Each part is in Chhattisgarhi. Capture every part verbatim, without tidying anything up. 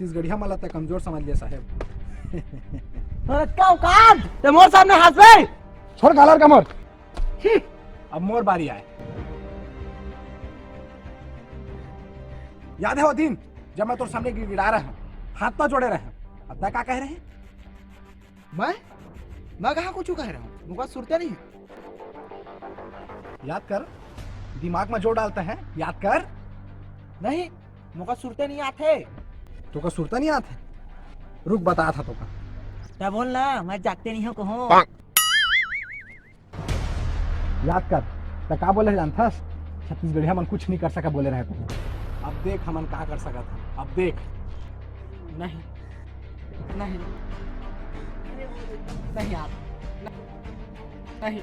छत्तीसगढ़िया मन ला त कमजोर समझ ले साहेब। अरे का औकात? ते मोर सामने हाथ पे? छोड़ गालर का मोर। हम्म, अब मोर बारी आय। याद हे वो दिन जब मैं तोर सामने गिड़गिड़ा रहे हंव, हाथ पांव जोड़े रहे हंव, अब तैं का कहे रहे? मैं? मैं कहां कुछू कहे रहे हंव? मोका सुरते नइ हे। याद कर, दिमाग में जोर डाल तैं, याद कर। नहीं, मोका सुरते नइ आत हे। तोका सुरते नइ आत हे? रुक, बतात हंव तोका। तैं बोल ना, मैं जागते नइ हंव कहूं। याद कर, तैं का बोले रहे जानथस? छत्तीसगढ़िया मन कुछ नइ कर सकय बोले रहे तैं। अब देख हमन का कर सकत हन, अब देख। नहीं, नहीं, नहीं यार, नहीं।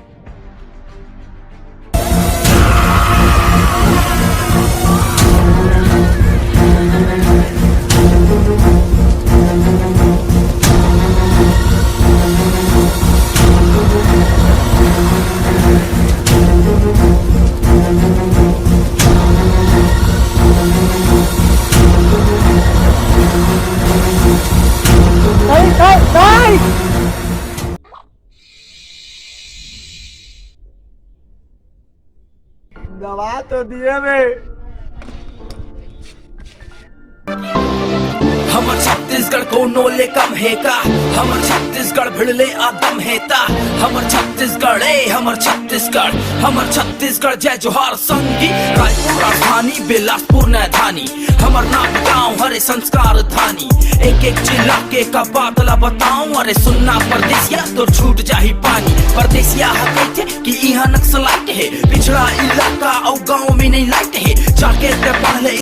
नहीं, नहीं, नहीं। दबा तो दिए बे। हमर छत्तीसगढ़ कोनो ले कम हे का? हमर छत्तीसगढ़ भिड़ले आदम हे ता। हमर छत्तीसगढ़, ए, हमर छत्तीसगढ़, हमर छत्तीसगढ़, जय जोहार संगी। रायपुर राजधानी, बिलासपुर नैथानी, हमर नाम गाँव हरे संस्कार धानी। एक एक जिला के का बात ला बताऊं, अरे सुनना परदेसिया, तोर छूट जाही पानी। परदेसिया ह कहिथे कि इहाँ नक्सलाइट हे, पिछड़ा इलाका अउ गाँव में नइ लाइट हे। जाके ते पढ़ ले